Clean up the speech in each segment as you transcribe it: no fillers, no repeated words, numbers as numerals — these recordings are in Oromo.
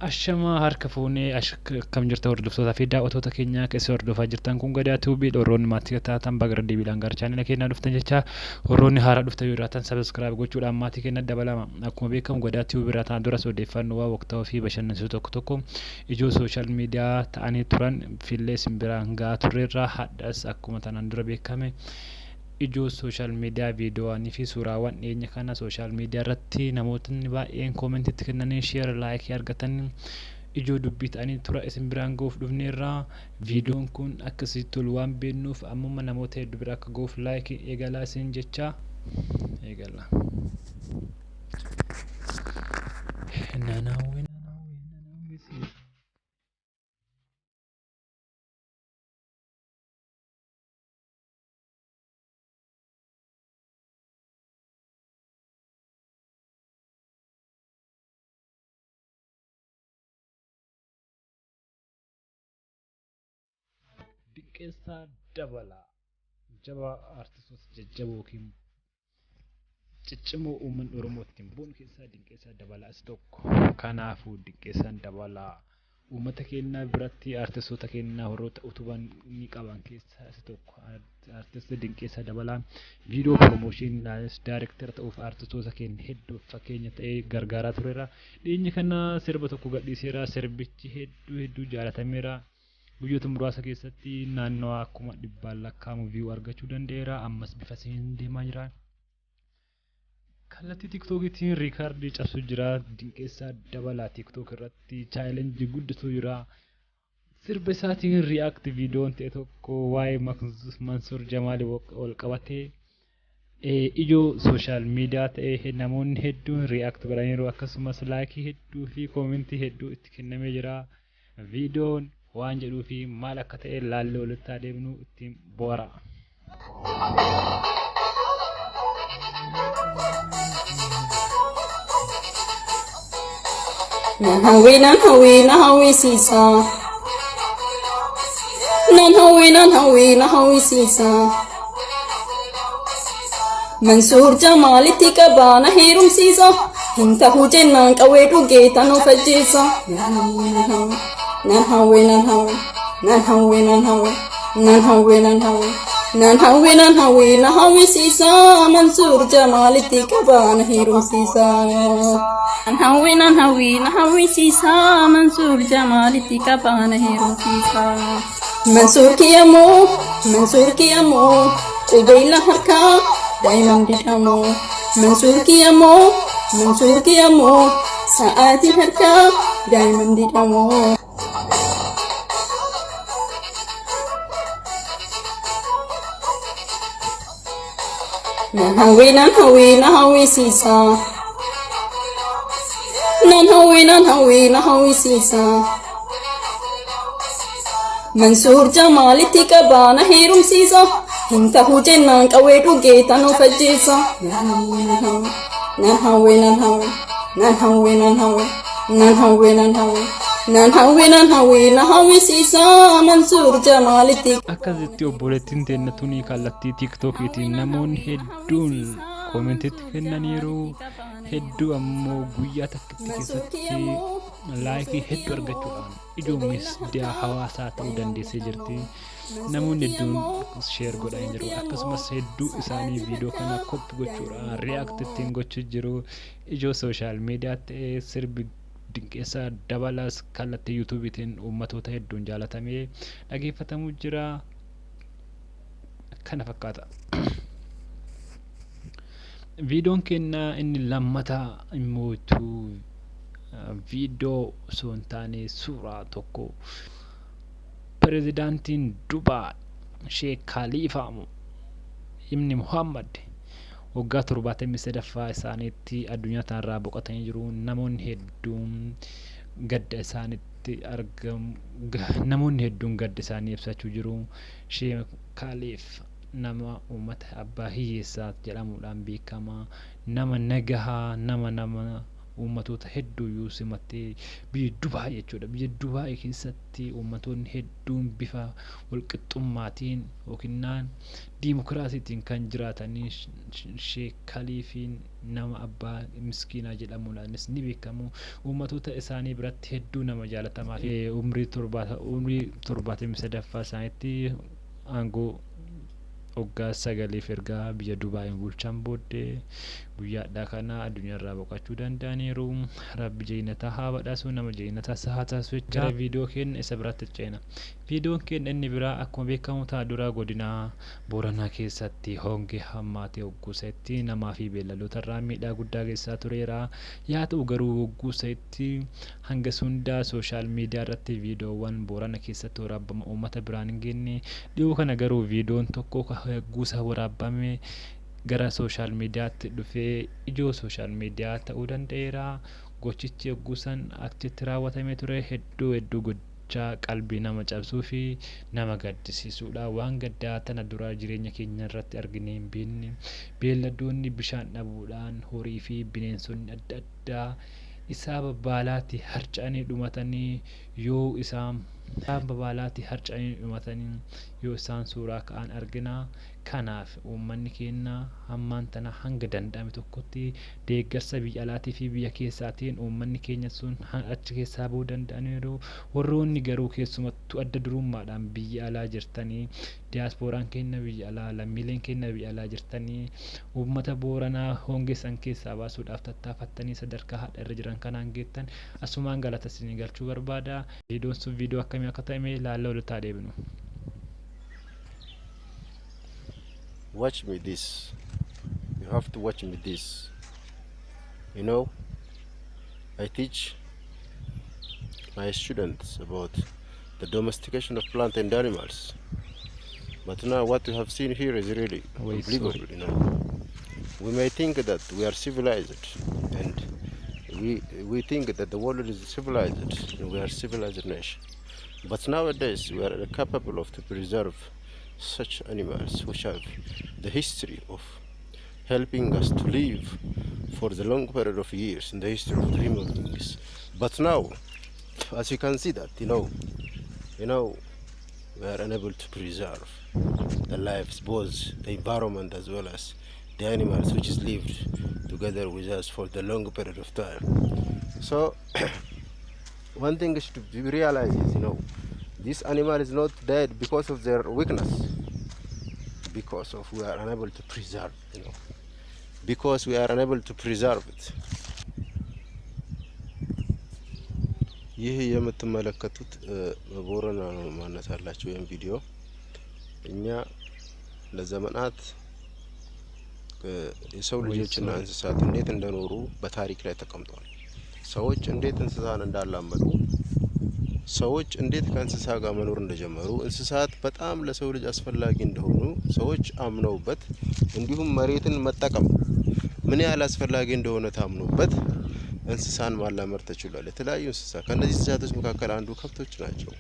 Ashamaa harka fuunee akkam jirta hordoftootaa fi daawwattoota keenya keessa hordofaa jirtan kun Gadaa Tuubii warroonni maatii taatan baga deebiidhaan gara chaanala keenyaa dhuftan jecha warroonni haaraa dhuftan yoo jiraatan subscribe gochuudhaan maatii keenya dabalama. Akkuma beekamu Gadaa Tuubii irraa ta'an duras odeeffannoowwan waqtaawaa fi bashannansiisoo tokko tokko ijoo social media ta'anii turan fillee isin biraan gahaa turreerra. Hadhas akkuma tanaan dura beekame ijoo social media viidiyoowwanii fi suuraawwan dhiyeenya kana social media irratti namootni baay'een koomentii itti kennanii share laayikii argatan ijoo dubbii ta'anii tura isin biraan ga'uuf dhufneerra. Viidiyoon kun akka isinitti tolu waan beeknuuf ammuma namoota hedduu bira akka ga'uuf laayikii eegalaa isin jecha eegala. Nanawwi nanawwi nanawwi siisa. Diqqeessaa Dabalaa jabaa artistoota jajjaboo yookiin ciccimoo uummanni Oromoo ittiin boonu keessaa Dinqeessaa Dabalaa isa tokko. Kanaafuu Dinqeessaan Dabalaa uummata keenya biratti artistoota keenya warroota utuban ni qaban keessaa isa tokko. Artist Dinqeessaa Dabalaa viidiyoo piroomooshinii daayirektara ta'uuf artistoota keenya hedduuf fakkeenya ta'ee gargaaraa tureera. Dhiyeenya kana sirba tokko gadhiiseera. Sirbichi hedduu hedduu jaalatameera. Guyyoota muraasa keessatti naannawaa 100,000 lakkaa'amu viyuu argachuu danda'eera. Ammas bifa seen deemaa jira. Kallattii tiiktookiitiin riikaardii cabsuu jira. Dinqeessaa Dabalaa tiiktook irratti chaalenjii guddatu jira. Sirba isaatiin riyaakti viidiyoon ta'e tokko waa'ee Mansuur Jamaal wal qabatee ijoo sooshaal miidiyaa ta'ee namoonni hedduun riyaakti godhaniiru. Akkasumas laayikii hedduu fi koomentii hedduu itti kennamee jira. Viidiyoon waan jedhuu fi maal akka ta'e laallee walitti adeemnu ittiin boora. Nan hawwi nan hawwi na hawwisiisa. Nan hawwi nan hawwi na hawwisiisa. Mansuur Jamaalitti qabaa na heerumsiisa. Hin tahu jennaan qawwee dhugee tan of ajjeesa. Nan hawwi nan hawwi nan hawwi nan hawwi nan hawwi nan hawwi nan hawwi nan hawwi nan hawwi na hawwisiisa. Mansuur Jamaalitti qabaa na heerumsiisa. Nan hawwi nan hawwi na hawwisiisa. Mansuur Jamaalitti qabaa na heerumsiisa. Mansuur kiyyamoo Mansuur kiyyamoo qubeella harkaa daa'iman didhamoo. Mansuur kiyyamoo Mansuur kiyyamoo sa'aatiin harkaa daa'iman didhamoo. Nan hawwi nan hawwi na hawwisiisa. Nan hawwi nan hawwi na hawwisiisa. Mansuur Jamaalitti qabaa na heerumsiisa. Hin tahu jennaan qawwee dhugee tan of ajjeesa. Nan hawwi nan hawwi nan hawwi nan hawwi nan hawwi nan hawwi nan hawwi nan hawwi na hawwisiisa. Mansuur Jamaalitti. Akkasitti obboleettiin teenya tuni kallattii tiiktookiitiin namoonni hedduun koomentiitti kennaniiru. Hedduu ammoo guyyaa takkitti keessatti laayikii hedduu argachuudhaan ijoo miidiyaa hawaasaa ta'uu dandeessee jirti. Namoonni hedduun sheer godhanii jiru. Akkasumas hedduu isaanii viidiyoo kana koppi gochuudhaan riyaakti ittiin gochuu jiru. Ijoo sooshaal miidiyaa ta'ee sirbi Dinqeessaa Dabalaas kallattii yuutuubiitiin uummatoota hedduun jaalatamee dhageeffatamuu jira. Kana fakkaata. Viidiyoon keenya inni lammataa immoo viidiyoo osoo hin taane suuraa tokko pirezidaantiin Dubaay Sheek Kaaliifaa Ibni Muhammad waggaa 73ffaa isaaniitti addunyaa tanarraa boqotanii jiru. Namoonni hedduun gadda isaanitti argamu. Namoonni hedduun gadda isaanii ibsachuu jiru. Sheek Kaaliif nama uummata abbaa hiyyeessaa jedhamuudhaan beekama. Nama nagahaa, nama nama uummatoota hedduuyyuu simattee biyya Dubaay jechuudha. Biyya Dubaay keessatti uummatoonni hedduun bifa walqixxummaatiin yookiin diimokiraasiitiin kan jiraatanii Sheek Kaliifiin nama abbaa miskiinaa jedhamuudhaanis ni beekamu. Uummatoota isaanii biratti hedduu nama jaalatamaa fi umrii 73ffaa isaaniitti aangoo waggaa 9f erga biyya Dubaayin bulchan booddee guyyaadhaa kana addunyaarraa boqachuu danda'aniiru. Rabbi jeenataa haa badhaasu, nama jeenataa isa haa taasisu jecha gara viidiyoo keenya isa biraatti ceena. Viidiyoon keenya inni biraa akkuma beekamu ta'a dura godina Booranaa keessatti hongee hammaatee hogguusetti namaa fi beelladoota irraa miidhaa guddaa geessisaa tureera. Yaa ta'u garuu hogguusetti hanga hundaa sooshaal miidiyaa irratti viidiyoowwan Boorana keessatti waraabama uummata biraan hin geenye. Dhiyoo kana garuu viidiyoon tokko hogguusa waraabame gara sooshaal miidiyaatti dhufee ijoo sooshaal miidiyaa ta'uu danda'eera. Gochichi hogguusan achitti raawwatamee ture hedduu hedduu gochaa qalbii nama cabsuu fi nama gaddisiisuudha. Waan gaddaa tana dura jireenya keenya irratti arginee hin beekne. Beelladoonni bishaan dhabuudhaan horii fi bineensonni adda addaa isaa babbaalaatti harca'anii dhumatanii yoo isaan babaalaatti harca'anii dhumatanii yoo isaan suuraa ka'an argina. Kanaaf uummanni keenya hammaan tana hanga danda'ame tokkotti deeggarsa biyya alaatii fi biyya keessaatiin uummanni keenya sun achi keessaa bahuu danda'aniiru. Warroonni garuu keessumattuu adda durummaadhaan biyya alaa jirtanii, diyaaspooraan keenya biyya alaa, lammiileen keenya biyya alaa jirtanii uummata Booranaa hongee san keessaa baasuudhaaf tattaafattanii sadarkaa hadha irra jiran kanaan geettan asumaan galata isinii galchuu barbaada. Viidiyoon sun viidiyoo akkamii akka ta'e mee ilaalla walitti haa deebinu. Watch me this. You have to watch me this. You know, I teach my students about the domestication of plant and animals. But now what you have seen here is really Wait, unbelievable, sorry. you know. We may think that we are civilized and we think that the world is civilized and we are civilized nation. But nowadays we are capable of to preserve such animals which have the history of helping us to live for the long period of years in the history of the human beings. But now, as you can see that, we are unable to preserve the lives, both the environment as well as the animals which is lived together with us for the long period of time. So one thing should be realized is, this animal is not dead because of their weakness, because of we are unable to preserve, because we are unable to preserve it. ይህ የምትመለከቱት በቦረና ነው ማነሳላችሁ ይህን ቪዲዮ። እኛ ለዘመናት የሰው ወይ ልጆችና ሶሪ። እንስሳት እንዴት እንደኖሩ በታሪክ ላይ ተቀምጧል። ሰዎች እንዴት እንስሳን እንዳላመዱ፣ ሰዎች እንዴት ከእንስሳ ጋር መኖር እንደጀመሩ፣ እንስሳት በጣም ለሰው ልጅ አስፈላጊ እንደሆኑ ሰዎች አምነውበት፣ እንዲሁም መሬትን መጠቀም ምን ያህል አስፈላጊ እንደሆነ ታምኖበት እንስሳን ማላመድ ተችሏል። የተለያዩ እንስሳ ከእነዚህ እንስሳቶች መካከል አንዱ ከብቶች ናቸው።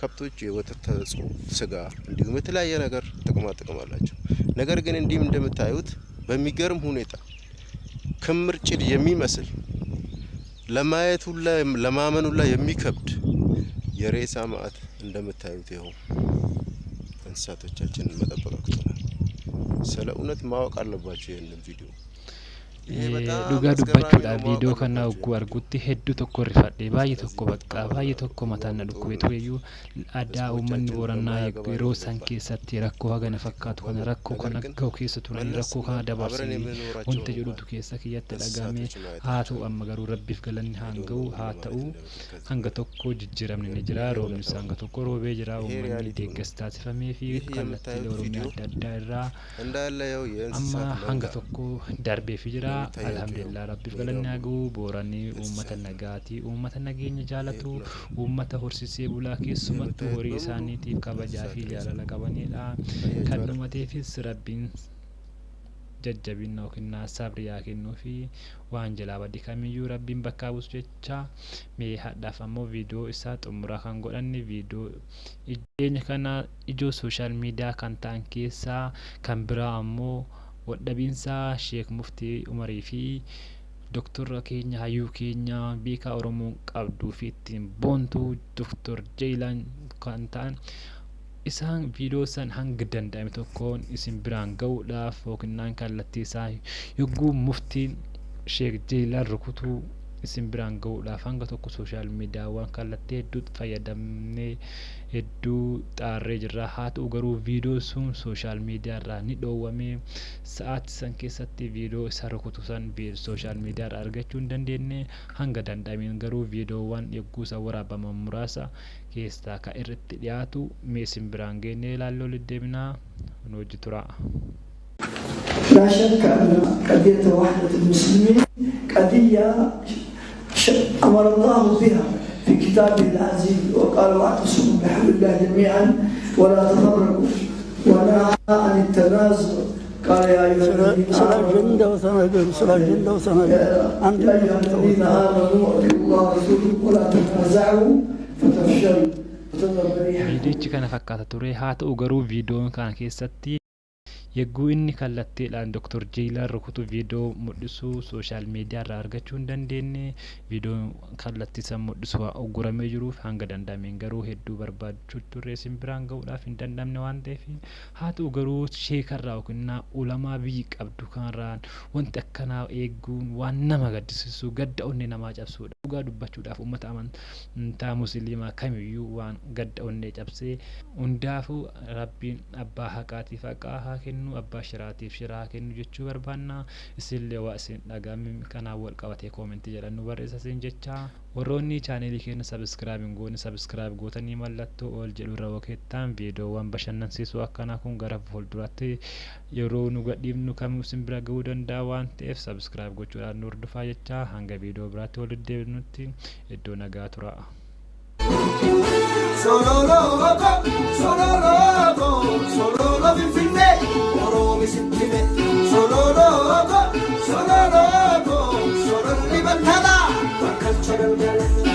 ከብቶች የወተት ተዋጽኦ፣ ስጋ እንዲሁም የተለያየ ነገር ጥቅማ ጥቅም አላቸው። ነገር ግን እንዲህም እንደምታዩት በሚገርም ሁኔታ ክምር ጭድ የሚመስል ለማየት ሁላ ለማመን ሁላ የሚከብድ የሬሳ ማዕት እንደምታዩት ይኸው እንስሳቶቻችንን መጠበቅ አቅቶናል። ስለ እውነት ማወቅ አለባቸው ይህንን ቪዲዮ። ይሄ በጣም Dhugaa አስገራሚ dubbachuudhaaf ነው። ማወቅ viidiyoo kana አለባቸው hogguu ይህንን ቪዲዮ። argutti hedduu tokko rifadhe, baay'ee ስለዚህ tokko bakka በጣም baay'ee አዝናለሁ። tokko mataan na ጥሩ dhukkubee ነው። tureyyuu aadaa uummanni ህዝቦቻችን Booranaa በማያገባን yeroo san እየገባን keessatti rakkoo hagana fakkaatu kana ወገን rakkoo ነገር kana ግን gahu keessa turanii መለስ rakkoo kana ብለን አብረን dabarsanii የምንኖራቸውን wanta እንኳን jedhutu keessa kiyyatti dhagahame. እንስሳቶች ማየት Haa ta'u አልቻልንም። amma garuu Rabbiif galanni haa I don't ga'u know ምን haa ማለት ta'u እንደምችል ከዚህ hanga በላይ tokko jijjiiramni ነገር ni ግን jira. ይሄ Roobnis እውነታው hanga ነው። tokko roobee jira. ይሄ Uummanni ሪያሊቲው ነው። deeggarsa taasifamee fi ይህ kallattiilee የምታዩት Oromiyaa ቪዲዮ adda addaa irraa እንዳለ ያው amma የእንስሳት hanga መንጋ tokko darbeefi jira. እንደሚታያቸው ያው Alhamdulillah Rabbiif ሜዳው galanni haa ሙሉ ga'u. Booranni uummata እንስሳት ነው። nagaatii, uummata nageenya ይሄ jaalatu, እውነት ነው። uummata horsiisee bulaa keessumattuu የምታዩት horii በሙሉ isaaniitiif kabajaa እንስሳት fi ሬሳ jaalala qabanidha. ታያችሁ Kan አይደል? dhumateefis Rabbiin jajjabina yookiin sabriyaa kennuu fi waan jalaa badde kamiyyuu Rabbiin bakkaa buusu jecha mee hadhaaf ammoo viidiyoo isaa xumuraa kan godhanne viidiyoo dhiyeenya kana ijoo sooshaal miidiyaa kan ta'an keessaa kan biraa ammoo waldhabiinsa Sheek Muftii Umarii fi Doktora keenya, hayyuu keenya, beekaa Oromoon qabduu fi ittiin boontu Doktor Jeeyilaan kan ta'an isaan viidiyoo san hanga danda'ame tokkoon isin biraan ga'uudhaaf yookiin kallattii isaa yogguu muftiin Sheek Jeeyilaan rukutuu isin biraan ga'uudhaaf hanga tokko social miidiyaawwan kallattii hedduu fayyadamnee hedduu xaarree jirra. Haa ta'u garuu viidiyoo sun social miidiyaa irraa ni dhoowwame. Sa'aatii san keessatti viidiyoo isa rukutu san social miidiyaa irraa argachuu hin dandeenye. Hanga danda'ameen garuu viidiyoowwan yogguu isa waraabaman muraasa keessaa kan irratti dhiyaatu mee isin biraan geenyee ilaalloo deddeebinaa nu hojii tura. لا شك أن قضية وحدة المسلمين قضية أمر الله بها في كتابه العزيز، وقال: واعتصموا بحبل الله جميعا ولا تفرقوا، ونهى عن التنازع، قال: يا أيها الذين آمنوا، يا أيها الذين آمنوا أطيعوا الله ورسوله ولا تنازعوا فتفشلوا وتذهب ريحكم. Viidiyichi kana fakkaata ture. Haa ta'u garuu viidiyoon kana keessatti yegguu inni kallattiidhaan Dr. Jeeyilaan rukutu viidiyoo mul'isu social miidiyaa irraa argachuu hin dandeenye. Viidiyoon kallattii san mul'isu waan ugguramee jiruuf hanga danda'ameen garuu hedduu barbaachuu turre isin biraan ga'uudhaaf hin danda'amne waan ta'eef. Haa ta'u garuu sheekarraa yookiin ulamaa biyyi qabdu kanarraan wanti akkanaa eeguun waan nama gaddisiisu, gadda onnee namaa cabsuudha. Dhugaa dubbachuudhaaf uummata amantaa musliimaa kamiyyuu waan gadda onnee cabsee. Hundaafuu Rabbiin abbaa haqaatiif haqaa haa kennu, abbaa shiraatiif shiraa haa kennu jechuu barbaanna. Isinillee waa isin dhaga'ame kanaan wal qabatee koomentii jedhan nu barreessa isin jecha. Warroonni chaanelii keenya subscribe hin goone, subscribe gootanii mallattoo ol jedhu irra wakeettaan viidiyoowwan bashannansiisoo akkanaa kun gara fuulduraatti yeroo nu gadhiifnu kamuu isin bira ga'uu danda'a waan ta'eef subscribe gochuudhaan nu hordofaa jecha. Hanga viidiyoo biraatti wal deddeebinutti iddoo nagaa tura. Sololooko, sololooko, sololo Finfinnee, Oroomi sitti hime. Sololooko, sololooko, sololli battalaa, bakkalcha galgala.